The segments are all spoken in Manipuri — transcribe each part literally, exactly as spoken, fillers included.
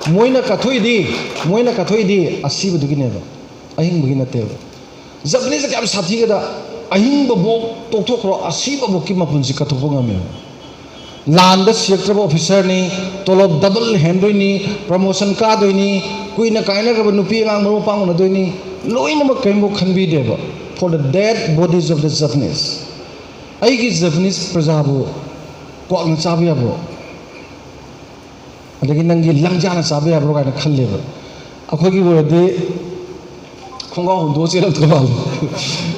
ꯃꯣꯏꯅ ꯀꯠꯊꯣꯛꯏꯗꯤ, ꯃꯣꯏꯅ ꯀꯠꯊꯣꯛꯏꯗꯤ ꯑꯁꯤꯕꯗꯨꯒꯤꯅꯦꯕ, ꯑꯍꯤꯡꯕꯒꯤ ꯅꯠꯇꯦꯕ꯫ ꯖꯄꯅꯤꯁꯇ ꯀꯌꯥꯝ ꯁꯥꯊꯤꯒꯦꯗ, ꯑꯍꯤꯡꯕꯕꯨ ꯇꯣꯛꯊꯣꯛꯈ꯭ꯔꯣ, ꯑꯁꯤꯕꯕꯨꯛꯀꯤ ꯃꯄꯨꯟꯁꯤ ꯀꯠꯊꯣꯛꯄ ꯉꯝꯃꯦꯕ꯫ ꯂꯥꯟꯗ ꯁꯤꯔꯛꯇ꯭ꯔꯕ ꯑꯣꯐꯤꯁꯥꯔꯅꯤ, ꯇꯣꯂꯣꯞ ꯗꯕꯜ ꯍꯦꯟꯗꯣꯏꯅꯤ, ꯄ꯭ꯔꯃꯣꯁꯟ ꯀꯥꯗꯣꯏꯅꯤ, ꯀꯨꯏꯅ ꯀꯥꯏꯅꯈ꯭ꯔꯕ ꯅꯨꯄꯤ ꯑꯉꯥꯡ ꯃꯔꯨꯞ ꯃꯄꯥꯡ ꯎꯅꯗꯣꯏꯅꯤ, ꯂꯣꯏꯅꯃꯛ ꯀꯔꯤꯝꯐꯥꯎ ꯈꯟꯕꯤꯗꯦꯕ꯫ For the dead bodies of the Japanese꯫ ꯑꯩꯒꯤ ꯖꯄꯅꯤꯁ ꯄ꯭ꯔꯖꯥꯕꯨ ꯀ꯭ꯋꯥꯛꯅ ꯆꯥꯕ ꯌꯥꯕ꯭ꯔꯣ? ꯑꯗꯒꯤ ꯅꯪꯒꯤ ꯂꯪꯖꯥꯅ ꯆꯥꯕ ꯌꯥꯕ꯭ꯔꯣ ꯀꯥꯏꯅ ꯈꯜꯂꯦꯕ꯫ ꯑꯩꯈꯣꯏꯒꯤ ꯑꯣꯏꯔꯗꯤ ꯈꯣꯡꯒ꯭ꯔꯥꯎ ꯍꯨꯟꯗꯣꯛꯑ ꯆꯦꯜꯂꯛꯇꯧ ꯃꯥꯜꯂꯦ꯫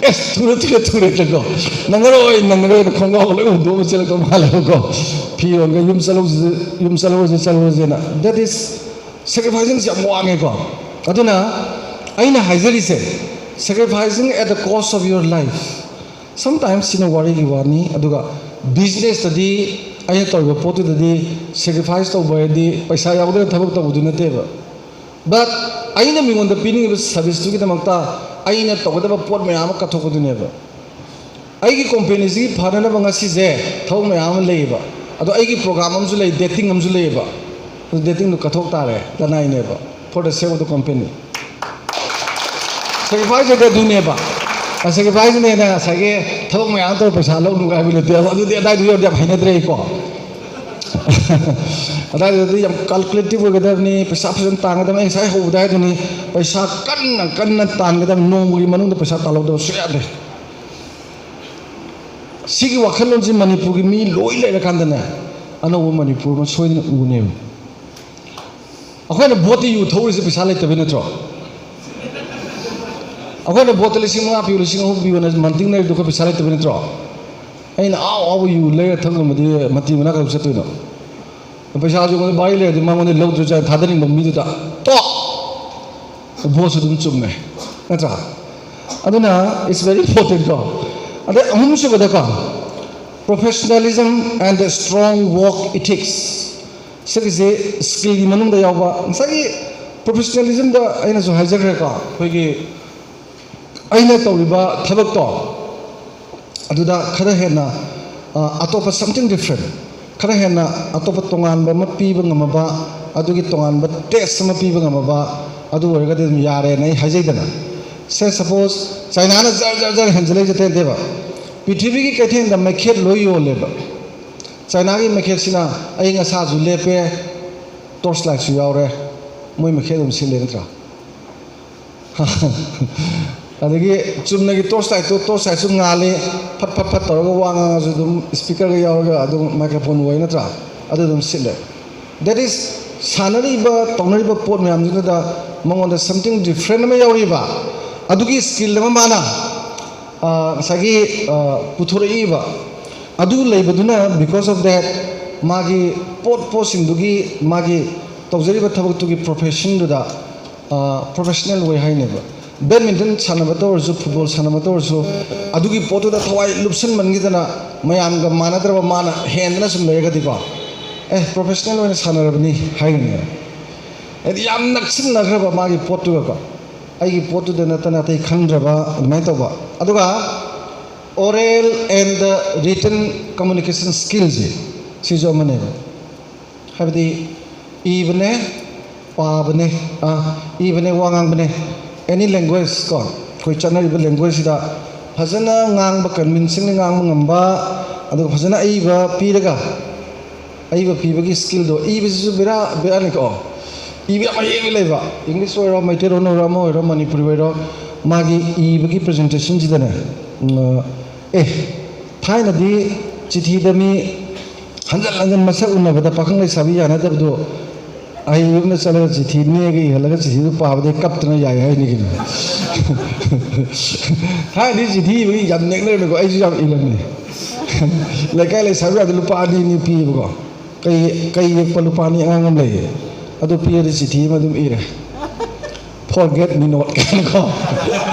ꯑꯦꯁ, ꯊꯨꯔꯦ, ꯊꯨꯔꯦ, ꯊꯨꯔꯦ, ꯅꯪꯀꯣ꯫ ꯅꯪꯉꯔꯣꯏ, ꯅꯪꯉꯔꯣꯏꯅ ꯈꯣꯡꯒ꯭ꯔꯥꯎ ꯂꯣꯏ ꯍꯨꯟꯗꯣꯛꯑꯒ ꯆꯦꯜꯂꯛꯇꯧ ꯃꯥꯜꯂꯦꯕꯀꯣ꯫ ꯐꯤꯔꯣꯟꯒ ꯌꯨꯝ ꯆꯠꯂꯧꯁꯤ-, ꯌꯨꯝ ꯆꯠꯂꯧꯔꯁꯦ, ꯆꯠꯂꯧꯔꯁꯦꯅ꯫ That is, sacrificing ꯁꯦ ꯌꯥꯝ ꯋꯥꯡꯉꯦꯀꯣ꯫ ꯑꯗꯨꯅ ꯑꯩꯅ ꯍꯥꯏꯖꯔꯤꯁꯦ, sacrificing at the cost of your life꯫ Sometimes ꯁꯤꯅ ꯋꯥꯔꯤꯒꯤ ꯋꯥꯅꯤ, ꯑꯗꯨꯒ ꯕꯤꯖꯤꯅꯦꯁꯇꯗꯤ, ꯑꯩꯅ ꯇꯧꯔꯤꯕ ꯄꯣꯠꯇꯨꯗꯗꯤ sacrifice ꯇꯧꯕ ꯍꯥꯏꯗꯤ ꯄꯩꯁꯥ ꯌꯥꯎꯗꯅ ꯊꯕꯛ ꯇꯧꯕꯗꯨ ꯅꯠꯇꯦꯕ꯫ But ꯑꯩꯅ ꯃꯤꯉꯣꯟꯗ ꯄꯤꯅꯤꯡꯉꯤꯕ ꯁꯥꯔꯚꯤꯁꯇꯨꯒꯤꯗꯃꯛꯇ ꯑꯩꯅ ꯇꯧꯒꯗꯕ ꯄꯣꯠ ꯃꯌꯥꯝ ꯑꯃ ꯀꯠꯊꯣꯛꯄꯗꯨꯅꯦꯕ꯫ ꯑꯩꯒꯤ ꯀꯣꯝꯄꯦꯅꯤꯁꯤꯒꯤ ꯐꯅꯅꯕ ꯉꯁꯤꯁꯦ ꯊꯕꯛ ꯃꯌꯥꯝ ꯑꯃ ꯂꯩꯌꯦꯕ, ꯑꯗꯣ ꯑꯩꯒꯤ ꯄ꯭ꯔꯣꯒ꯭ꯔꯥꯝ ꯑꯃꯁꯨ ꯂꯩ, ꯗꯦꯇꯤꯡ ꯑꯃꯁꯨ ꯂꯩꯌꯦꯕ꯫ ꯑꯗꯨ ꯗꯦꯇꯤꯡꯗꯨ ꯀꯠꯊꯣꯛ ꯇꯥꯔꯦ, ꯂꯅꯥꯏꯅꯦꯕ, for the sake of the company꯫ Sacrifice ꯍꯥꯏꯗꯤ ꯑꯗꯨꯅꯦꯕ꯫ Sacrifice ꯅꯦꯅ ꯉꯁꯥꯏꯒꯤ ꯊꯕꯛ ꯃꯌꯥꯝ ꯇꯧꯔ ꯄꯩꯁꯥ ꯂꯧꯅꯨ ꯍꯥꯏꯕ ꯅꯠꯇꯦꯕ꯫ ꯑꯗꯨꯗꯤ ꯑꯗꯥꯏꯗꯨ ꯌꯧꯔꯗꯤ ꯌꯥꯝ ꯍꯩꯅꯗ꯭ꯔꯦꯀꯣ꯫ ꯑꯗꯥꯏꯗꯨꯗꯤ ꯌꯥꯝ calculative ꯑꯣꯏꯒꯗꯕꯅꯤ, ꯄꯩꯁꯥ ꯐꯖꯅ ꯇꯥꯟꯒꯗꯕꯅꯤ꯫ ꯑꯩ ꯉꯁꯥꯏ ꯍꯧꯕꯗ ꯍꯥꯏꯗꯨꯅꯤ, ꯄꯩꯁꯥ ꯀꯟꯅ ꯀꯟꯅ ꯇꯥꯟꯒꯗꯕꯅꯤ, ꯅꯣꯡꯃꯒꯤ ꯃꯅꯨꯡꯗ ꯄꯩꯁꯥ ꯇꯥꯜꯍꯧꯗꯕ ꯁꯨꯡꯌꯥ ꯌꯥꯗꯦ꯫ ꯁꯤꯒꯤ ꯋꯥꯈꯜꯂꯣꯟꯁꯤ ꯃꯅꯤꯄꯨꯔꯒꯤ ꯃꯤ ꯂꯣꯏ ꯂꯩꯔꯀꯥꯟꯗꯅꯦ, ꯑꯅꯧꯕ ꯃꯅꯤꯄꯨꯔ ꯑꯃ ꯁꯣꯏꯗꯅ ꯎꯒꯅꯦꯕ꯫ ꯑꯩꯈꯣꯏꯅ ꯚꯣꯠꯇ ꯌꯨ ꯊꯧꯔꯤꯁꯦ ꯄꯩꯁꯥ ꯂꯩꯇꯕꯩ ꯅꯠꯇ꯭ꯔꯣ? ꯑꯩꯈꯣꯏꯅ ꯚꯣꯠꯇ ꯂꯤꯁꯤꯡ ꯃꯉꯥ ꯄꯤꯌꯨ, ꯂꯤꯁꯤꯡ ꯑꯍꯨꯝ ꯄꯤꯌꯨꯅ ꯃꯟꯇꯤꯡ ꯂꯩꯔꯤꯗꯣ ꯑꯩꯈꯣꯏ ꯄꯩꯁꯥ ꯂꯩꯇꯕꯩ ꯅꯠꯇ꯭ꯔꯣ? ꯑꯩꯅ ꯑꯍꯥꯎ ꯑꯍꯥꯎꯕ ꯌꯨ ꯂꯩꯔ ꯊꯛꯂꯝꯃꯗꯤ ꯃꯟꯇꯤ ꯃꯅꯥ ꯀꯩꯗꯧ ꯆꯠꯇꯣꯏꯅꯣ? ꯄꯩꯁꯥꯁꯨ ꯑꯩꯉꯣꯟꯗ ꯚꯥꯔꯤ ꯂꯩꯔꯗꯤ ꯃꯉꯣꯟꯗ ꯂꯧꯗ꯭ꯔꯁꯨ ꯌꯥꯏ, ꯊꯥꯗꯅꯤꯡꯕ ꯃꯤꯗꯨꯗ ꯇꯣꯛ! ꯚꯣꯠꯁꯨ ꯑꯗꯨꯝ ꯆꯨꯝꯃꯦ, ꯅꯠꯇ꯭ꯔꯥ? ꯑꯗꯨꯅ it's very important ꯀꯣ꯫ ꯑꯗꯩ ꯑꯍꯨꯝꯁꯨꯕꯗꯀꯣ, professionalism and the strong work ethics꯫ ꯁꯤꯒꯤꯁꯦ ꯁ꯭ꯀꯤꯜꯒꯤ ꯃꯅꯨꯡꯗ ꯌꯥꯎꯕ꯫ ꯉꯁꯥꯏꯒꯤ ꯄ꯭ꯔꯣꯐꯦꯁꯅꯦꯂꯤꯖꯝꯗ ꯑꯩꯅꯁꯨ ꯍꯥꯏꯖꯈ꯭ꯔꯦꯀꯣ, ꯑꯩꯈꯣꯏꯒꯤ ꯑꯩꯅ ꯇꯧꯔꯤꯕ ꯊꯕꯛꯇꯣ ꯑꯗꯨꯗ ꯈꯔ ꯍꯦꯟꯅ, ꯑ, ꯑꯇꯣꯞꯄ something different, ꯈꯔ ꯍꯦꯟꯅ ꯑꯇꯣꯞꯄ ꯇꯣꯉꯥꯟꯕ ꯑꯃ ꯄꯤꯕ ꯉꯝꯃꯕ, ꯑꯗꯨꯒꯤ ꯇꯣꯉꯥꯟꯕ ꯇꯦꯁ ꯑꯃ ꯄꯤꯕ ꯉꯝꯃꯕ ꯑꯗꯨ ꯑꯣꯏꯔꯒꯗꯤ ꯑꯗꯨꯝ ꯌꯥꯔꯦꯅ ꯑꯩ ꯍꯥꯏꯖꯩꯗꯅ꯫ ꯁꯦ ꯁꯄꯣꯁ ꯆꯥꯏꯅꯥꯅ ꯖꯔ ꯖꯔ ꯖꯔ ꯍꯦꯟꯖꯜꯂꯛꯏꯁꯦ ꯑꯇꯩ ꯅꯠꯇꯦꯕ, ꯄ꯭ꯔꯤꯊꯤꯕꯤꯒꯤ ꯀꯩꯊꯦꯜꯗ ꯃꯩꯈꯦꯠ ꯂꯣꯏ ꯌꯣꯜꯂꯦꯕ꯫ ꯆꯥꯏꯅꯥꯒꯤ ꯃꯩꯈꯦꯠꯁꯤꯅ ꯑꯏꯪ ꯑꯁꯥꯁꯨ ꯂꯦꯞꯄꯦ, ꯇꯣꯔꯆ ꯂꯥꯏꯠꯁꯨ ꯌꯥꯎꯔꯦ, ꯃꯣꯏ ꯃꯩꯈꯦꯠ ꯑꯗꯨꯝ ꯁꯤꯠꯂꯦ ꯅꯠꯇ꯭ꯔꯥ? ꯑꯗꯒꯤ ꯆꯨꯝꯅꯒꯤ ꯇꯣꯔꯆ ꯂꯥꯏꯠꯇꯨ, ꯇꯣꯔꯆ ꯂꯥꯏꯠꯁꯨ ꯉꯥꯜꯂꯤ, ꯐꯠ ꯐꯠ ꯐꯠ ꯇꯧꯔꯒ ꯋꯥ ꯉꯥꯡꯉꯁꯨ ꯑꯗꯨꯝ ꯏꯁꯄꯤꯀꯔꯒ ꯌꯥꯎꯔꯒ ꯑꯗꯨꯝ ꯃꯥꯏꯀ꯭ꯔꯣꯐꯣꯟ ꯑꯣꯏ ꯅꯠꯇ꯭ꯔꯥ? ꯑꯗꯨ ꯑꯗꯨꯝ ꯁꯤꯠꯂꯦ꯫ That is, ꯁꯥꯟꯅꯔꯤꯕ ꯇꯧꯅꯔꯤꯕ ꯄꯣꯠ ꯃꯌꯥꯝꯗꯨꯗ ꯃꯉꯣꯟꯗ something different ꯑꯃ ꯌꯥꯎꯔꯤꯕ, ꯑꯗꯨꯒꯤ ꯁ꯭ꯀꯤꯜ ꯑꯃ ꯃꯥꯅ, ꯑ, ꯉꯁꯥꯏꯒꯤ, ꯑ, ꯄꯨꯊꯣꯔꯛꯏꯕ꯫ ꯑꯗꯨ ꯂꯩꯕꯗꯨꯅ, because of that, ꯃꯥꯒꯤ ꯄꯣꯠ ꯄꯣꯠꯁꯤꯡꯗꯨꯒꯤ, ꯃꯥꯒꯤ ꯇꯧꯖꯔꯤꯕ ꯊꯕꯛꯇꯨꯒꯤ ꯄ꯭ꯔꯣꯐꯦꯁꯟꯗꯨꯗ ꯄ꯭ꯔꯣꯐꯦꯁꯅꯦꯜ ꯑꯣꯏ ꯍꯥꯏꯅꯦꯕ꯫ ꯕꯦꯗꯃꯤꯟꯇꯟ ꯁꯥꯟꯅꯕ ꯇꯧꯔꯁꯨ, ꯐꯨꯠꯕꯣꯜ ꯁꯥꯟꯅꯕ ꯇꯧꯔꯁꯨ, ꯑꯗꯨꯒꯤ ꯄꯣꯠꯇꯨꯗ ꯊꯋꯥꯏ ꯂꯨꯞꯁꯟꯃꯟꯈꯤꯗꯅ ꯃꯌꯥꯝꯒ ꯃꯥꯟꯅꯗ꯭ꯔꯕ ꯃꯥꯅ ꯍꯦꯟꯗꯅ ꯁꯨꯝ ꯂꯩꯔꯒꯗꯤꯀꯣ, ꯑꯦ, ꯄ꯭ꯔꯣꯐꯦꯁꯅꯦꯜ ꯑꯣꯏꯅ ꯁꯥꯟꯅꯔꯕꯅꯤ ꯍꯥꯏꯒꯅꯦꯕ꯫ ꯍꯥꯏꯗꯤ ꯌꯥꯝ ꯅꯛꯁꯤꯟꯅꯈ꯭ꯔꯕ ꯃꯥꯒꯤ ꯄꯣꯠꯇꯨꯒꯀꯣ, ꯑꯩꯒꯤ ꯄꯣꯠꯇꯨꯗ ꯅꯠꯇꯅ ꯑꯇꯩ ꯈꯟꯗ꯭ꯔꯕ ꯑꯗꯨꯃꯥꯏꯅ ꯇꯧꯕ꯫ ꯑꯗꯨꯒ oral and the written communication skillꯁꯦ, ꯁꯤꯁꯨ ꯑꯃꯅꯦꯕ꯫ ꯍꯥꯏꯕꯗꯤ ꯏꯕꯅꯦ, ꯄꯥꯕꯅꯦ, ꯑ, ꯏꯕꯅꯦ, ꯋꯥ ꯉꯥꯡꯕꯅꯦ, any language ꯀꯣ, ꯑꯩꯈꯣꯏ ꯆꯠꯅꯔꯤꯕ languageꯁꯤꯗ ꯐꯖꯅ ꯉꯥꯡꯕ, convincingly ꯉꯥꯡꯕ ꯉꯝꯕ, ꯑꯗꯨꯒ ꯐꯖꯅ ꯑꯏꯕ ꯄꯤꯔꯒ, ꯑꯏꯕ ꯄꯤꯕꯒꯤ skillꯗꯣ, ꯏꯕꯁꯤꯁꯨ ꯕꯦꯔꯥ, ꯕꯦꯔꯥꯅꯤꯀꯣ꯫ ꯏꯕ ꯌꯥꯝ ꯍꯩꯕ ꯂꯩꯕ, English ꯑꯣꯏꯔꯣ, ꯃꯩꯇꯩꯂꯣꯟ ꯑꯣꯏꯔꯣ, ꯑꯃ ꯑꯣꯏꯔꯣ, ꯃꯅꯤꯄꯨꯔꯤ ꯑꯣꯏꯔꯣ, ꯃꯥꯒꯤ ꯏꯕꯒꯤ presentationꯁꯤꯗꯅꯦ, ꯎꯝ, ꯑꯦ, ꯊꯥꯏꯅꯗꯤ ꯆꯤꯊꯤꯗ ꯃꯤ ꯍꯟꯖꯟ ꯍꯟꯖꯟ ꯃꯁꯛ ꯎꯅꯕꯗ ꯄꯥꯈꯪ ꯂꯩꯁꯥꯕꯤ ꯌꯥꯅꯗꯕꯗꯣ, ꯑꯍꯩꯕ ꯑꯃꯅ ꯆꯠꯂꯒ ꯆꯤꯊꯤ ꯅꯦꯛꯑꯒ ꯏꯍꯜꯂꯒ ꯆꯤꯊꯤꯗꯨ ꯄꯥꯕꯗꯩ ꯀꯞꯇꯅ ꯌꯥꯏ ꯍꯥꯏꯅꯤ ꯀꯩꯅꯣ꯫ ꯊꯥꯏꯅꯗꯤ ꯆꯤꯊꯤ ꯏꯕꯒꯤ ꯌꯥꯝ ꯅꯦꯛꯅꯔꯝꯃꯤꯀꯣ, ꯑꯩꯁꯨ ꯌꯥꯝ ꯏꯔꯝꯃꯤ꯫ ꯂꯩꯀꯥꯏ ꯂꯩꯁꯥꯕꯤ ꯌꯥꯗ ꯂꯨꯄꯥ ꯑꯅꯤ ꯑꯅꯤ ꯄꯤꯌꯦꯕꯀꯣ꯫ ꯀꯩ, ꯀꯩ ꯌꯦꯛꯄ ꯂꯨꯄꯥ ꯑꯅꯤ ꯑꯉꯥꯡ ꯑꯃ ꯂꯩꯌꯦ꯫ ꯑꯗꯨ ꯄꯤꯔꯗꯤ ꯆꯤꯊꯤ ꯑꯃ ꯑꯗꯨꯝ ꯏꯔꯦ꯫ "Forget me not" ꯀꯥꯏꯅꯀꯣ꯫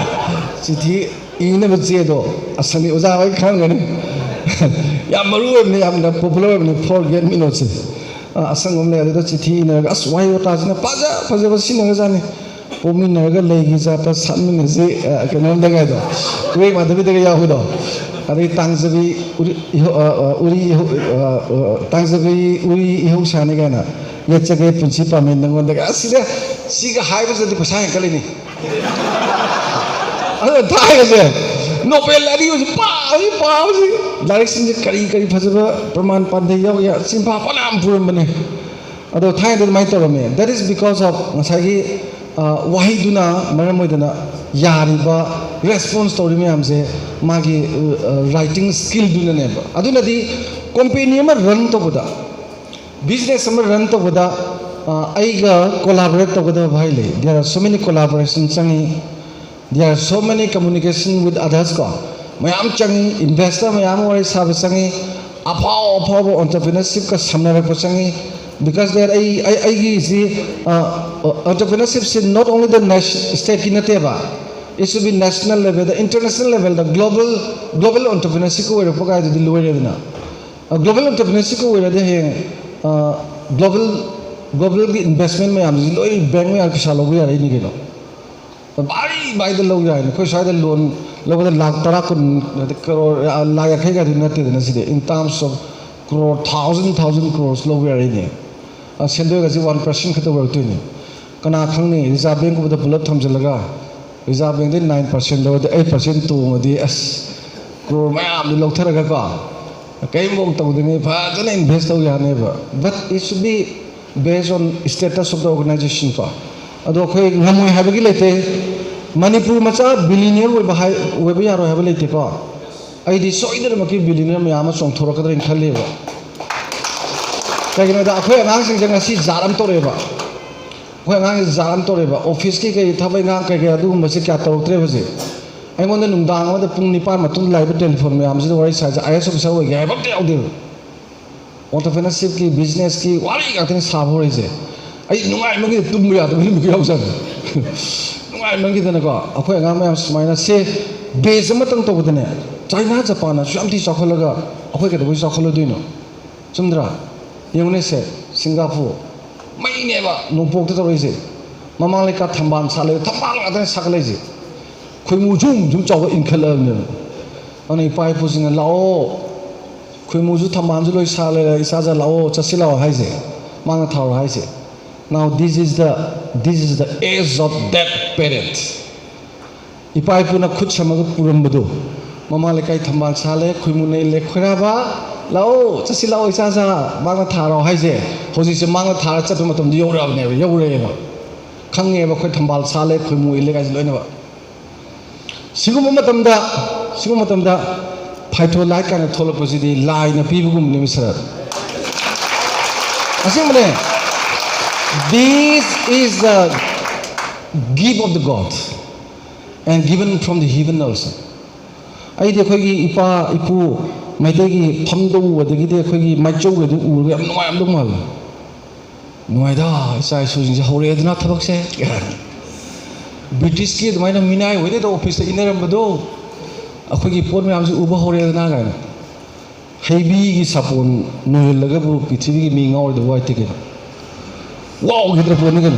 ꯆꯤꯊꯤ ꯏꯅꯕ ꯆꯦꯗꯣ, ꯑꯁꯪꯕꯤ ꯑꯣꯖꯥ ꯍꯣꯏ ꯈꯪꯒꯅꯤ꯫ ꯌꯥꯝ ꯃꯔꯨ ꯑꯣꯏꯕꯅꯤ, ꯌꯥꯝꯅ popular ꯑꯣꯏꯕꯅꯤ "Forget me notꯁꯦ"꯫ ꯑ, ꯑꯁꯪꯕ ꯑꯃ ꯂꯩ, ꯑꯗꯨꯗ ꯆꯤꯊꯤ ꯏꯅꯔꯒ, ꯑꯁ, ꯋꯥꯍꯩ ꯋꯥꯇꯥꯁꯤꯅ ꯐꯖ ꯐꯖꯕ ꯁꯤꯖꯤꯟꯅꯈ꯭ꯔꯖꯥꯠꯅꯤ꯫ "ꯄꯣꯛꯃꯤꯟꯅꯔꯒ ꯂꯩꯈꯤ ꯖꯥꯠꯇ ꯁꯥꯠꯃꯤꯟꯅꯁꯤ", ꯑ, ꯀꯩꯅꯣꯝꯗꯒ ꯍꯥꯏꯗꯣ, ꯋꯦꯡ ꯃꯥꯙꯕꯤꯗꯒ ꯌꯥꯎꯕꯗꯣ꯫ ꯑꯗꯩ "ꯇꯥꯡꯖꯕꯤ ꯎꯔꯤ ꯏꯍꯧ-", ꯑ, ꯑ, "ꯎꯔꯤ ꯏꯍꯧ-", ꯑ, ꯑ, "ꯇꯥꯡꯖꯕꯤ ꯎꯔꯤ ꯏꯍꯧꯁꯥꯅꯤ" ꯀꯥꯏꯅ꯫ ꯌꯦꯠꯆꯒꯦ ꯄꯨꯟꯁꯤ ꯄꯥꯝꯃꯤ ꯅꯪꯉꯣꯟꯗꯒꯤ꯫ ꯑꯁ, ꯁꯤꯗ, ꯁꯤꯒ ꯍꯥꯏꯕꯁꯤꯗꯤ ꯄꯩꯁꯥ ꯍꯦꯟꯀꯠꯂꯤꯅꯤ꯫ ꯑꯗꯨꯅ ꯊꯥꯏꯅꯁꯦ ꯅꯣꯕꯦꯜ ꯑꯔꯤꯕꯁꯤ ꯄꯥꯕꯁꯤ, ꯄꯥꯕꯁꯤ, ꯂꯥꯏꯔꯤꯛꯁꯤꯡꯁꯦ ꯀꯔꯤ ꯀꯔꯤ ꯐꯖꯕ ꯄ꯭ꯔꯃꯥꯟ ꯄꯥꯟꯊꯩ ꯌꯥꯎꯒꯦ, ꯆꯤꯟꯐꯥ ꯐꯅꯌꯥꯝ ꯄꯨꯔꯝꯕꯅꯦ꯫ ꯑꯗꯣ ꯊꯥꯏꯅꯗꯤ ꯑꯗꯨꯃꯥꯏꯅ ꯇꯧꯔꯝꯃꯦ꯫ That is because of ꯉꯁꯥꯏꯒꯤ, ꯑ, ꯋꯥꯍꯩꯗꯨꯅ ꯃꯔꯝ ꯑꯣꯏꯗꯅ ꯌꯥꯔꯤꯕ response ꯇꯧꯔꯤ ꯃꯌꯥꯝꯁꯦ ꯃꯥꯒꯤ, ꯑ, writing skillꯗꯨꯅꯅꯦꯕ꯫ ꯑꯗꯨꯅꯗꯤ company ꯑꯃ run ꯇꯧꯕꯗ, business ꯑꯃ run ꯇꯧꯕꯗ, ꯑ, ꯑꯩꯒ collaborate ꯇꯧꯒꯗꯕ ꯍꯥꯏ ꯂꯩ꯫ There are so many collaboration ꯆꯪꯉꯤ꯫ There are so many communication with others ꯀꯣ, ꯃꯌꯥꯝ ꯆꯪꯉꯤ꯫ Investor ꯃꯌꯥꯝ ꯑꯃ ꯋꯥꯔꯤ ꯁꯥꯕ ꯆꯪꯉꯤ꯫ ꯑꯐꯥꯎ ꯑꯐꯥꯎꯕ entrepreneurshipꯀ ꯁꯝꯅꯔꯛꯄ ꯆꯪꯉꯤ꯫ Because there ꯑꯩ, ꯑꯩ, ꯑꯩꯒꯤꯁꯤ, ꯑ, entrepreneurshipꯁꯤ not only the nation, stateꯀꯤ ꯅꯠꯇꯦꯕ, it should be national levelꯗ, international levelꯗ, global, global entrepreneurshipꯀ ꯑꯣꯏꯔꯛꯄ ꯀꯥꯏꯗꯨꯗꯤ ꯂꯣꯏꯔꯦꯗꯅ꯫ ꯑ, global entrepreneurshipꯀ ꯑꯣꯏꯔꯗꯤ ꯍꯌꯦꯡ, ꯑ, global, globalꯒꯤ investment ꯃꯌꯥꯝꯁꯤ ꯂꯣꯏ bank ꯃꯌꯥꯝ ꯄꯩꯁꯥ ꯂꯧꯕ ꯌꯥꯔꯛꯏꯅꯤ ꯀꯩꯅꯣ꯫ ꯚꯥꯔꯤ ꯚꯥꯔꯤꯗ ꯂꯧ ꯌꯥꯏꯅꯦ꯫ ꯑꯩꯈꯣꯏ ꯁ꯭ꯋꯥꯏꯗ loan ꯂꯧꯕꯗ ꯂꯥꯈ ꯇꯔꯥ, ꯀꯨꯟ, ꯅꯠꯇꯦ, ꯀꯔꯣꯔ, ꯑ, ꯂꯥꯈ ꯌꯥꯡꯈꯩꯒꯗꯤ ꯅꯠꯇꯦꯗꯅ ꯁꯤꯗꯤ꯫ In terms of crore, thousand, thousand crores ꯂꯧꯕ ꯌꯥꯔꯛꯏꯅꯦ꯫ ꯑ, ꯁꯦꯟꯗꯣꯏꯒꯁꯦ one percent ꯈꯛꯇ ꯑꯣꯏꯔꯛꯇꯣꯏꯅꯦ꯫ ꯀꯅꯥ ꯈꯪꯅꯤ, Reserve Bankꯀꯨꯝꯕꯗ ꯄꯨꯂꯞ ꯊꯝꯖꯤꯜꯂꯒ Reserve Bankꯗꯒꯤ nine percent ꯂꯧꯔꯗꯤ eight percent ꯇꯣꯡꯉꯗꯤ, ꯑꯁ, ꯀ꯭ꯔꯣꯔ ꯃꯌꯥꯝꯗꯤ ꯂꯧꯊꯔꯒꯀꯣ, ꯀꯔꯤꯝꯐꯥꯎ ꯇꯧꯗ꯭ꯔꯤꯉꯩ ꯐꯖꯅ invest ꯇꯧ ꯌꯥꯅꯦꯕ꯫ But it should be based on status of the organization ꯀꯣ꯫ ꯑꯗꯣ ꯑꯩꯈꯣꯏ ꯉꯝꯃꯣꯏ ꯍꯥꯏꯕꯒꯤ ꯂꯩꯇꯦ꯫ ꯃꯅꯤꯄꯨꯔ ꯃꯆꯥ billionaire ꯑꯣꯏꯕ ꯍꯥꯏ, ꯑꯣꯏꯕ ꯌꯥꯔꯣꯏ ꯍꯥꯏꯕ ꯂꯩꯇꯦꯀꯣ꯫ ꯑꯩꯗꯤ ꯁꯣꯏꯗꯅꯃꯛꯀꯤ billionaire ꯃꯌꯥꯝ ꯑꯃ ꯆꯣꯡꯊꯣꯔꯛꯀꯗ꯭ꯔꯥꯅ ꯈꯜꯂꯦꯕ꯫ ꯀꯩꯒꯤꯅꯣꯗ ꯑꯩꯈꯣꯏ ꯑꯉꯥꯡꯁꯤꯡꯁꯦ ꯉꯁꯤ ꯖꯥꯠ ꯑꯃ ꯇꯧꯔꯛꯑꯦꯕ꯫ ꯑꯩꯈꯣꯏ ꯑꯉꯥꯡꯁꯦ ꯖꯥꯠ ꯑꯃ ꯇꯧꯔꯛꯑꯦꯕ꯫ Officeꯀꯤ ꯀꯩ ꯊꯕꯛ ꯏꯪꯈꯥꯡ ꯀꯩ ꯀꯩ ꯑꯗꯨꯒꯨꯝꯕꯁꯦ ꯀꯌꯥ ꯇꯧꯔꯛꯇ꯭ꯔꯦꯕ ꯍꯧꯖꯤꯛ꯫ ꯑꯩꯉꯣꯟꯗ ꯅꯨꯡꯗꯥꯡ ꯑꯃꯗ ꯄꯨꯡ ꯅꯤꯄꯥꯟ ꯃꯇꯨꯡꯗ ꯂꯥꯛꯏꯕ telephone ꯃꯌꯥꯝꯁꯤꯗ ꯋꯥꯔꯤ ꯁꯥꯏꯁꯦ IAS officer ꯑꯣꯏꯒꯦ ꯍꯥꯏꯕ ꯑꯝꯇ ꯌꯥꯎꯗꯦꯕ꯫ Entrepreneurshipꯀꯤ, businessꯀꯤ ꯋꯥꯔꯤ ꯉꯥꯛꯇꯅꯤ ꯁꯥꯕ ꯍꯧꯔꯛꯏꯁꯦ꯫ ꯑꯩ ꯅꯨꯡꯉꯥꯏꯃꯟꯈꯤꯗꯅ ꯇꯨꯝꯕ ꯌꯥꯗꯕ ꯅꯨꯃꯤꯠꯀ ꯌꯥꯎꯖꯥꯠꯅꯤ꯫ ꯅꯨꯡꯉꯥꯏꯃꯟꯈꯤꯗꯅꯀꯣ, ꯑꯩꯈꯣꯏ ꯑꯉꯥꯡ ꯃꯌꯥꯝ ꯁꯨꯃꯥꯏꯅ ꯁꯦ base ꯑꯃꯇꯪ ꯇꯧꯕꯗꯅꯦ, China, Japanꯅ ꯁꯨꯛꯌꯥꯝ ꯊꯤ ꯆꯥꯎꯈꯠꯂꯒ ꯑꯩꯈꯣꯏ ꯀꯩꯗꯧꯕꯩ ꯆꯥꯎꯈꯠꯂꯣꯏꯗꯣꯏꯅꯣ? ꯆꯨꯝꯗ꯭ꯔꯥ? ꯌꯦꯡꯉꯨꯅꯦ ꯁꯦ, ꯁꯤꯡꯒꯥꯄꯨꯔ꯫ ꯃꯩꯅꯦꯕ ꯅꯣꯡꯄꯣꯛꯇ ꯇꯧꯔꯛꯏꯁꯦ꯫ ꯃꯃꯥꯡ ꯂꯩꯀꯥ ꯊꯝꯕꯥꯜ ꯁꯥꯠꯂꯦ, ꯊꯝꯕꯥꯜ ꯉꯥꯛꯇꯅꯦ ꯁꯥꯒꯠꯂꯛꯏꯁꯦ꯫ ꯈꯣꯏꯃꯨ ꯁꯨꯝ ꯁꯨꯝ ꯆꯥꯎꯕ ꯏꯟꯈꯠꯂꯛꯑꯕꯅꯦꯕ꯫ ꯑꯗꯨꯅ ꯏꯄꯥ ꯏꯄꯨꯁꯤꯡꯅ, "ꯂꯥꯛꯑꯣ, ꯈꯣꯏꯃꯨꯁꯨ ꯊꯝꯕꯥꯜꯁꯨ ꯂꯣꯏ ꯁꯥꯠꯂꯦ, ꯏꯆꯥꯁꯦ ꯂꯥꯛꯑꯣ, ꯆꯠꯁꯤ ꯂꯥꯛꯑꯣ" ꯍꯥꯏꯁꯦ꯫ ꯃꯥꯡꯗ ꯊꯥꯔꯣ ꯍꯥꯏꯁꯦ꯫ Now this is the, this is the age of that parents. ꯏꯄꯥ ꯏꯄꯨꯅ ꯈꯨꯠ ꯁꯝꯃꯒ ꯄꯨꯔꯝꯕꯗꯨ, ꯃꯃꯥ ꯂꯩꯀꯥꯏ ꯊꯝꯕꯥꯜ ꯁꯥꯠꯂꯦ, ꯈꯣꯏꯃꯨ ꯅꯩꯂꯦ, ꯈꯣꯏꯔꯥꯕ ꯂꯥꯛꯑꯣ, ꯆꯠꯁꯤ ꯂꯥꯛꯑꯣ ꯏꯆꯥ ꯆꯥ, ꯃꯥꯡꯗ ꯊꯥꯔꯣ ꯍꯥꯏꯁꯦ꯫ ꯍꯧꯖꯤꯛꯁꯦ ꯃꯥꯡꯗ ꯊꯥꯔ ꯆꯠꯄ ꯃꯇꯝꯗꯣ ꯌꯧꯔꯛꯑꯕꯅꯦꯕ, ꯌꯧꯔꯛꯑꯦꯕ꯫ ꯈꯪꯉꯦꯕ ꯑꯩꯈꯣꯏ ꯊꯝꯕꯥꯜ ꯁꯥꯠꯂꯦ, ꯈꯣꯏꯃꯨ ꯏꯜꯂꯦ ꯀꯥꯏꯁꯦ ꯂꯣꯏꯅꯃꯛ꯫ ꯁꯤꯒꯨꯝꯕ ꯃꯇꯝꯗ, ꯁꯤꯒꯨꯝꯕ ꯃꯇꯝꯗ phytolite ꯀꯥꯏꯅ ꯊꯣꯛꯂꯛꯄꯁꯤꯗꯤ ꯂꯥꯏꯅ ꯄꯤꯕꯒꯨꯝꯕꯅꯦ, ꯃꯤꯁꯇꯔ꯫ ꯑꯁꯦꯡꯕꯅꯦ, this is the gift of the God and given from the heaven also. ꯑꯩꯗꯤ ꯑꯩꯈꯣꯏꯒꯤ ꯏꯄꯥ ꯏꯄꯨ ꯃꯩꯇꯩꯒꯤ ꯐꯝꯗꯧ, ꯑꯗꯒꯤꯗꯤ ꯑꯩꯈꯣꯏꯒꯤ ꯃꯥꯏꯆꯧꯒꯗꯨ ꯎꯔꯒ ꯌꯥꯝ ꯅꯨꯡꯉꯥꯏꯔꯝꯗꯧ ꯃꯥꯜꯂꯦ꯫ ꯅꯨꯡꯉꯥꯏꯗ, ꯏꯆꯥ ꯏꯁꯨꯁꯤꯡꯁꯦ ꯍꯧꯔꯛꯑꯦꯗꯅ ꯊꯕꯛꯁꯦ꯫ ꯕ꯭ꯔꯤꯇꯤꯁꯀꯤ ꯑꯗꯨꯃꯥꯏꯅ ꯃꯤꯅꯥꯏ ꯑꯣꯏꯗꯣꯏꯗ ꯑꯣꯐꯤꯁꯇ ꯏꯟꯅꯔꯝꯕꯗꯣ, ꯑꯩꯈꯣꯏꯒꯤ ꯄꯣꯠ ꯃꯌꯥꯝꯁꯦ ꯎꯕ ꯍꯧꯔꯛꯑꯦꯗꯅ ꯀꯥꯏꯅ꯫ ꯍꯩꯕꯤꯒꯤ ꯁꯥꯄꯣꯟ ꯅꯣꯏꯍꯜꯂꯒꯕꯨ ꯄ꯭ꯔꯤꯊꯤꯕꯤꯒꯤ ꯃꯤ ꯉꯥꯎꯔꯣꯏꯗꯕ ꯋꯥꯏꯇꯦ ꯀꯩꯅꯣ꯫ ꯋꯥꯎꯈꯤꯗ꯭ꯔ ꯄꯣꯠꯅꯤ ꯀꯩꯅꯣ꯫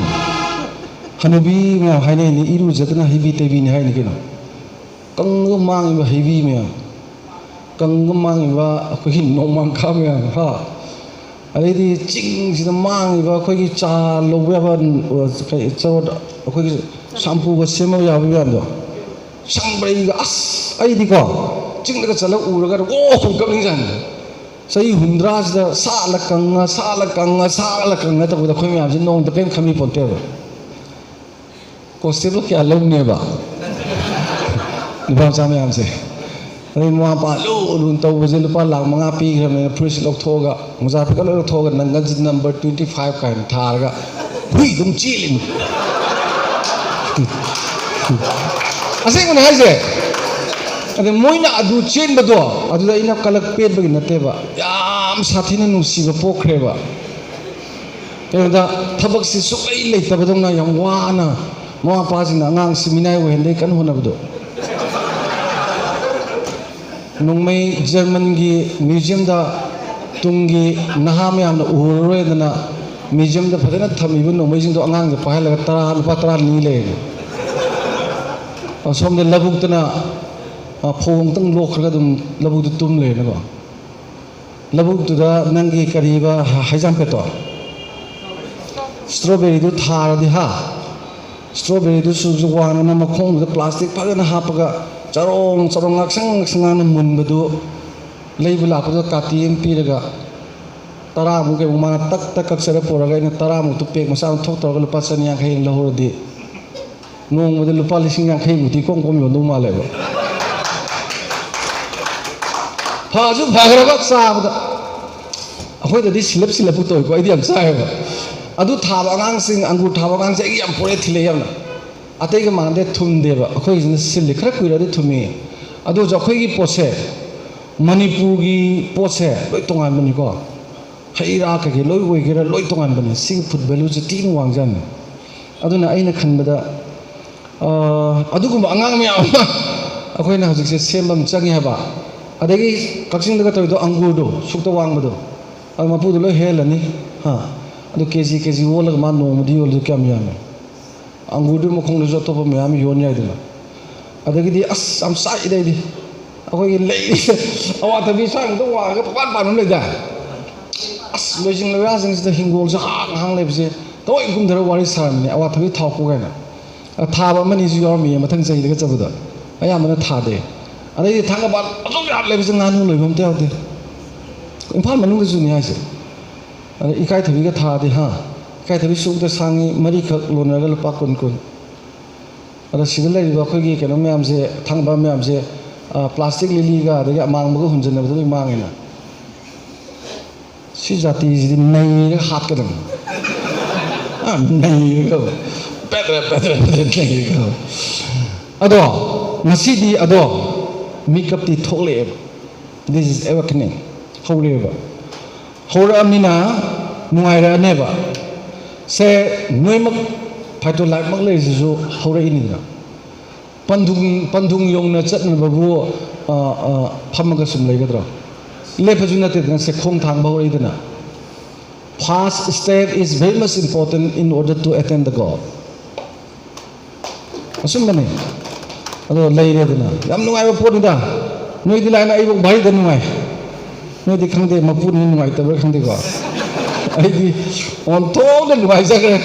ꯍꯅꯨꯕꯤ ꯃꯌꯥꯝ ꯍꯥꯏꯅꯩꯅꯤ, "ꯏꯔꯨꯖꯗꯅ ꯍꯩꯕꯤ ꯇꯩꯕꯤꯅꯤ" ꯍꯥꯏꯅꯤ ꯀꯩꯅꯣ꯫ ꯀꯪꯉꯒ ꯃꯥꯡꯉꯤꯕ ꯍꯩꯕꯤ ꯃꯌꯥꯝ, ꯀꯪꯉꯒ ꯃꯥꯡꯉꯤꯕ ꯑꯩꯈꯣꯏꯒꯤ ꯅꯣꯡꯃꯥꯡꯈꯥ ꯃꯌꯥꯝ, ꯍꯥ? ꯑꯗꯩꯗꯤ ꯆꯤꯡꯁꯤꯗ ꯃꯥꯡꯉꯤꯕ ꯑꯩꯈꯣꯏꯒꯤ ꯆꯥ ꯂꯧꯕ ꯌꯥꯕ, ꯑ, ꯀꯩ, ꯆꯣꯠ, ꯑꯩꯈꯣꯏꯒꯤ ꯁꯥꯝꯄꯨꯒ ꯁꯦꯝꯕ ꯌꯥꯕ ꯃꯌꯥꯝꯗꯣ, ꯁꯪꯕ꯭ꯔꯩꯒ, ꯑꯁ, ꯑꯩꯗꯤꯀꯣ, ꯆꯤꯡꯗꯒ ꯆꯠꯂ ꯎꯔꯒ, "ꯑꯣ!" ꯀꯞꯅꯤꯡꯖꯥꯠꯅꯤ꯫ ꯆꯍꯤ ꯍꯨꯝꯗ꯭ꯔꯥꯁꯤꯗ ꯁꯥꯠꯂ ꯀꯪꯉ, ꯁꯥꯠꯂ ꯀꯪꯉ, ꯁꯥꯠꯂ ꯀꯪꯉ ꯇꯧꯕꯗ ꯑꯩꯈꯣꯏ ꯃꯌꯥꯝꯁꯤ ꯅꯣꯡꯃꯇ ꯀꯔꯤꯝ ꯈꯟꯕꯤ ꯄꯣꯟꯇꯦꯕ꯫ ꯀꯣꯟꯁꯇꯦꯕꯜ ꯀꯌꯥ ꯂꯧꯅꯦꯕ? ꯅꯨꯄꯥ ꯃꯆꯥ ꯃꯌꯥꯝꯁꯦ꯫ ꯑꯗꯩ ꯃꯃꯥ ꯃꯄꯥ ꯂꯨ ꯂꯨꯅ ꯇꯧꯕꯁꯦ, ꯂꯨꯄꯥ ꯂꯥꯈ ꯃꯉꯥ ꯄꯤꯈ꯭ꯔꯕꯅꯤꯅ ꯐꯨꯔꯤꯠꯁꯦ ꯂꯧꯊꯣꯛꯑꯒ, ꯃꯣꯖꯥ ꯐꯤꯗꯛ ꯂꯣꯏ ꯂꯧꯊꯣꯛꯑꯒ, "ꯅꯪꯒꯜꯁꯤ ꯅꯝꯕꯔ twenty five" ꯀꯥꯏꯅ ꯊꯥꯔꯒ ꯍꯨꯏ ꯑꯗꯨꯝ ꯆꯦꯜꯂꯤꯅꯤ꯫ ꯑꯁꯦꯡꯕꯅꯦ ꯍꯥꯏꯁꯦ꯫ ꯑꯗꯩ ꯃꯣꯏꯅ ꯑꯗꯨ ꯆꯦꯟꯕꯗꯣ, ꯑꯗꯨꯗ ꯑꯩꯅ ꯀꯂꯛ ꯄꯦꯟꯕꯒꯤ ꯅꯠꯇꯦꯕ, ꯌꯥꯝ ꯁꯥꯊꯤꯅ ꯅꯨꯡꯁꯤꯕ ꯄꯣꯛꯈ꯭ꯔꯦꯕ꯫ ꯀꯩꯅꯣꯗ, ꯊꯕꯛꯁꯤ ꯁꯨꯛꯂꯩ ꯂꯩꯇꯕꯗꯧꯅ ꯌꯥꯝ ꯋꯥꯅ ꯃꯃꯥ ꯃꯄꯥꯁꯤꯡꯅ ꯑꯉꯥꯡꯁꯤ ꯃꯤꯅꯥꯏ ꯑꯣꯏꯍꯟꯗꯦ ꯀꯟꯅ ꯍꯣꯠꯅꯕꯗꯣ꯫ ꯅꯣꯡꯃꯩ ꯖꯔꯃꯟꯒꯤ ꯃ꯭ꯌꯨꯖꯤꯌꯝꯗ ꯇꯨꯡꯒꯤ ꯅꯍꯥ ꯃꯌꯥꯝꯅ ꯎꯍꯧꯔꯔꯣꯏꯗꯅ ꯃ꯭ꯌꯨꯖꯤꯌꯝꯗ ꯐꯖꯅ ꯊꯝꯃꯤꯕ ꯅꯣꯡꯃꯩꯁꯤꯡꯗꯣ ꯑꯉꯥꯡꯗ ꯄꯥꯏꯍꯜꯂꯒ ꯇꯔꯥ, ꯂꯨꯄꯥ ꯇꯔꯥ ꯅꯤ ꯂꯩꯔꯦ꯫ ꯑꯁꯣꯝꯗ ꯂꯧꯕꯨꯛꯇꯅ, ꯑ, ꯐꯧ ꯑꯃꯨꯛꯇꯪ ꯂꯣꯛꯈ꯭ꯔꯒ ꯑꯗꯨꯝ ꯂꯧꯕꯨꯛꯇ ꯇꯨꯝ ꯂꯩꯔꯦꯅꯀꯣ꯫ ꯂꯧꯕꯨꯛꯇꯨꯗ ꯅꯪꯒꯤ ꯀꯔꯤꯕ ꯍ-, ꯍꯩꯖꯥꯝꯄꯦꯠꯇꯣ? ꯏꯁꯇ꯭ꯔꯣꯕꯦꯔꯤꯗꯨ ꯊꯥꯔꯗꯤ ꯍꯥ, ꯏꯁꯇ꯭ꯔꯣꯕꯦꯔꯤꯗꯨꯁꯨ ꯋꯥꯡꯅ ꯃꯈꯣꯡꯗꯨꯗ ꯄ꯭ꯂꯥꯁꯇꯤꯛ ꯐꯖꯅ ꯍꯥꯞꯄꯒ ꯆꯔꯣꯡ ꯆꯔꯣꯡ ꯉꯥꯛꯁꯪ ꯉꯥꯛꯁꯪ ꯉꯥꯡꯅ ꯃꯨꯟꯕꯗꯨ ꯂꯩꯕ ꯂꯥꯛꯄꯗꯨꯗ ꯀꯥꯇꯤ ꯑꯃ ꯄꯤꯔꯒ ꯇꯔꯥꯃꯨꯛ ꯀꯩꯃꯨꯛ ꯃꯥꯅ ꯇꯛ ꯇꯛ ꯀꯛꯆꯔ ꯄꯨꯔꯒ ꯑꯩꯅ ꯇꯔꯥꯃꯨꯛꯇꯨ ꯄꯦꯛ ꯃꯆꯥ ꯑꯃ ꯊꯣꯛ ꯇꯧꯔꯒ ꯂꯨꯄꯥ ꯆꯅꯤ ꯌꯥꯡꯈꯩ ꯑꯃ ꯂꯧꯍꯧꯔꯗꯤ ꯅꯣꯡꯃꯗ ꯂꯨꯄꯥ ꯂꯤꯁꯤꯡ ꯌꯥꯡꯈꯩꯃꯨꯛꯇꯤ ꯀꯣꯝ ꯀꯣꯝ ꯌꯣꯟꯗꯧ ꯃꯥꯜꯂꯦꯕ꯫ ꯐꯁꯨ ꯐꯈ꯭ꯔꯕ ꯆꯥꯕꯗ꯫ ꯑꯩꯈꯣꯏꯗꯗꯤ ꯁꯤꯜꯂꯞ ꯁꯤꯜꯂꯞꯄꯨ ꯇꯧꯏꯀꯣ, ꯑꯩꯗꯤ ꯌꯥꯝ ꯆꯥꯏꯌꯦꯕ꯫ ꯑꯗꯨ ꯊꯥꯕ ꯑꯉꯥꯡꯁꯤꯡ, ꯑꯪꯒꯨꯔ ꯊꯥꯕ ꯑꯉꯥꯡꯁꯦ ꯑꯩꯒꯤ ꯌꯥꯝ ꯄꯣꯔꯛꯑꯦ, ꯊꯤꯜꯂꯛꯑꯦ ꯌꯥꯝꯅ꯫ ꯑꯇꯩꯒ ꯃꯥꯟꯅꯗꯦ, ꯊꯨꯝꯗꯦꯕ꯫ ꯑꯩꯈꯣꯏꯒꯤꯁꯤꯅ ꯁꯤꯜꯂꯤ, ꯈꯔ ꯀꯨꯏꯔꯗꯤ ꯊꯨꯝꯃꯤ꯫ ꯑꯗꯨ ꯑꯣꯏꯔꯁꯨ ꯑꯩꯈꯣꯏꯒꯤ ꯄꯣꯠꯁꯦ, ꯃꯅꯤꯄꯨꯔꯒꯤ ꯄꯣꯠꯁꯦ ꯂꯣꯏ ꯇꯣꯉꯥꯟꯕꯅꯤꯀꯣ꯫ ꯍꯩ ꯔꯥ ꯀꯩꯀꯩ ꯂꯣꯏ ꯑꯣꯏꯒꯦꯔꯥ, ꯂꯣꯏ ꯇꯣꯉꯥꯟꯕꯅꯤ꯫ ꯁꯤꯒꯤ ꯐꯨꯗ ꯚꯦꯂꯨꯁꯦ ꯊꯤꯅ ꯋꯥꯡꯖꯥꯠꯅꯤ꯫ ꯑꯗꯨꯅ ꯑꯩꯅ ꯈꯟꯕꯗ, ꯑ, ꯑꯗꯨꯒꯨꯝꯕ ꯑꯉꯥꯡ ꯃꯌꯥꯝ ꯑꯃ ꯑꯩꯈꯣꯏꯅ ꯍꯧꯖꯤꯛꯁꯦ ꯁꯦꯝꯕ ꯑꯃ ꯆꯪꯉꯤ ꯍꯥꯏꯕ꯫ ꯑꯗꯒꯤ ꯀꯛꯆꯤꯡꯗꯒ ꯇꯧꯔꯤꯗꯣ ꯑꯪꯒꯨꯔꯗꯣ ꯁꯨꯛꯇ ꯋꯥꯡꯕꯗꯣ, ꯑꯗꯨ ꯃꯄꯨꯗꯣ ꯂꯣꯏ ꯍꯦꯜꯂꯅꯤ꯫ ꯍꯥ, ꯑꯗꯨ ꯀꯦ ꯖꯤ ꯀꯦ ꯖꯤ ꯑꯣꯜꯂꯒ ꯃꯥ ꯅꯣꯡꯃꯗ ꯌꯣꯜꯂꯤꯗꯣ ꯀꯌꯥꯝ ꯌꯥꯝꯃꯦ꯫ ꯑꯪꯒꯨꯔꯗꯨꯒꯤ ꯃꯈꯣꯡꯗꯁꯨ ꯑꯇꯣꯞꯄ ꯃꯌꯥꯝ ꯌꯣꯟ ꯌꯥꯏꯗꯅ꯫ ꯑꯗꯒꯤꯗꯤ ꯑꯁ ꯌꯥꯝ ꯆꯥꯛꯏꯗ ꯑꯩꯗꯤ꯫ ꯑꯩꯈꯣꯏꯒꯤ ꯂꯩꯔꯤꯁꯦ ꯑꯋꯥꯊꯕꯤ ꯁ꯭ꯋꯥꯏꯃꯨꯛꯇ ꯋꯥꯡꯉꯒ ꯄꯪꯄꯥꯟ ꯄꯥꯟꯕ ꯑꯃ ꯂꯩꯗꯥꯏ? ꯑꯁ ꯂꯣꯏꯁꯤꯡ ꯂꯣꯏꯌꯥꯁꯤꯡꯁꯤꯗ ꯍꯤꯡꯒꯣꯜꯁꯦ ꯍꯥꯡ ꯍꯥꯡ ꯂꯩꯕꯁꯦ ꯊꯑꯣꯏ ꯀꯨꯝꯊꯔꯒ ꯋꯥꯔꯤ ꯁꯥꯔꯝꯃꯤꯅꯦ, ꯑꯋꯥꯊꯕꯤ ꯊꯥꯎꯀꯣ ꯀꯥꯏꯅ꯫ ꯑ, ꯊꯥꯕ ꯑꯃꯅꯤꯁꯨ ꯌꯥꯎꯔꯝꯃꯤꯌꯦ ꯃꯊꯪ ꯆꯍꯤꯗꯒ ꯆꯠꯄꯗ꯫ ꯑꯌꯥꯝꯕꯅ ꯊꯥꯗꯦ꯫ ꯑꯗꯩꯗꯤ ꯊꯥꯡꯒꯄꯥꯟ ꯑꯆꯧꯕ ꯌꯥꯝ ꯂꯩꯕꯁꯦ ꯉꯥꯅꯨ ꯂꯣꯏꯕ ꯑꯝꯇ ꯌꯥꯎꯗꯦ꯫ ꯏꯝꯐꯥꯜ ꯃꯅꯨꯡꯗꯁꯨꯅꯤ ꯍꯥꯏꯁꯦ꯫ ꯑꯗ ꯏꯀꯥꯏꯊꯕꯤꯒ ꯊꯥꯔꯗꯤ ꯍꯥ, ꯏꯀꯥꯏꯊꯕꯤ ꯁꯨꯛꯇ ꯁꯥꯡꯉꯤ ꯃꯔꯤꯈꯛ ꯂꯣꯟꯅꯔꯒ ꯂꯨꯄꯥ ꯀꯨꯟ ꯀꯨꯟ꯫ ꯑꯗ ꯁꯤꯗ ꯂꯩꯔꯤꯕ ꯑꯩꯈꯣꯏꯒꯤ ꯀꯩꯅꯣ ꯃꯌꯥꯝꯁꯦ, ꯊꯥꯡꯒꯄꯥꯟ ꯃꯌꯥꯝꯁꯦ, ꯑ, ꯄ꯭ꯂꯥꯁꯇꯤꯛ ꯂꯤꯂꯤꯒ ꯑꯗꯒꯤ ꯑꯃꯥꯡꯕꯒ ꯍꯨꯟꯖꯟꯅꯕꯗ ꯂꯣꯏ ꯃꯥꯡꯉꯦꯅ꯫ ꯁꯤ ꯖꯥꯇꯤꯁꯤꯗꯤ ꯅꯩꯔꯒ ꯍꯥꯠꯀꯗꯕꯅꯤ꯫ ꯑ, ꯅꯩꯔꯒ꯫ ꯄꯦꯗ꯭ꯔꯦ, ꯄꯦꯗ꯭ꯔꯦ, ꯄꯦꯗ꯭ꯔꯦ ꯅꯩꯔꯒ꯫ ꯑꯗꯣ, ꯉꯁꯤꯗꯤ ꯑꯗꯣ, ꯃꯤꯀꯞꯇꯤ ꯊꯣꯛꯂꯛꯑꯦꯕ꯫ This is awakening. ꯍꯧꯔꯛꯑꯦꯕ꯫ ꯍꯧꯔꯛꯑꯕꯅꯤꯅ ꯅꯨꯡꯉꯥꯏꯔꯛꯑꯅꯦꯕ꯫ ꯁꯦ, ꯅꯣꯏꯃꯛ ꯐꯥꯏꯇꯣ ꯂꯥꯏꯐꯃꯛ ꯂꯩꯔꯤꯁꯤꯁꯨ ꯍꯧꯔꯛꯏꯅꯤꯗꯅ꯫ ꯄꯟꯊꯨꯡ, ꯄꯟꯊꯨꯡ ꯌꯧꯅ ꯆꯠꯅꯕꯕꯨ, ꯑ, ꯑ, ꯐꯝꯃꯒ ꯁꯨꯝ ꯂꯩꯒꯗ꯭ꯔꯣ? ꯂꯦꯞꯄꯁꯨ ꯅꯠꯇꯦꯗꯅ, ꯁꯦ ꯈꯣꯡ ꯊꯥꯡꯕ ꯍꯧꯔꯛꯏꯗꯅ꯫ First step is very much important in order to attain the goal. ꯑꯆꯨꯝꯕꯅꯤ꯫ ꯑꯗꯣ ꯂꯩꯔꯦꯗꯅ꯫ ꯌꯥꯝ ꯅꯨꯡꯉꯥꯏꯕ ꯄꯣꯠꯅꯤꯗ꯫ ꯅꯣꯏꯗꯤ ꯂꯥꯏꯅ ꯑꯩꯕꯨ ꯚꯥꯔꯤꯗ ꯅꯨꯡꯉꯥꯏ꯫ ꯅꯣꯏꯗꯤ ꯈꯪꯗꯦ, ꯃꯄꯨꯅꯤ ꯅꯨꯡꯉꯥꯏꯇꯕ꯭ꯔꯥ ꯈꯪꯗꯦꯀꯣ꯫ ꯑꯩꯗꯤ ꯑꯣꯟꯊꯣꯛꯅ ꯅꯨꯡꯉꯥꯏꯖꯈ꯭ꯔꯦ꯫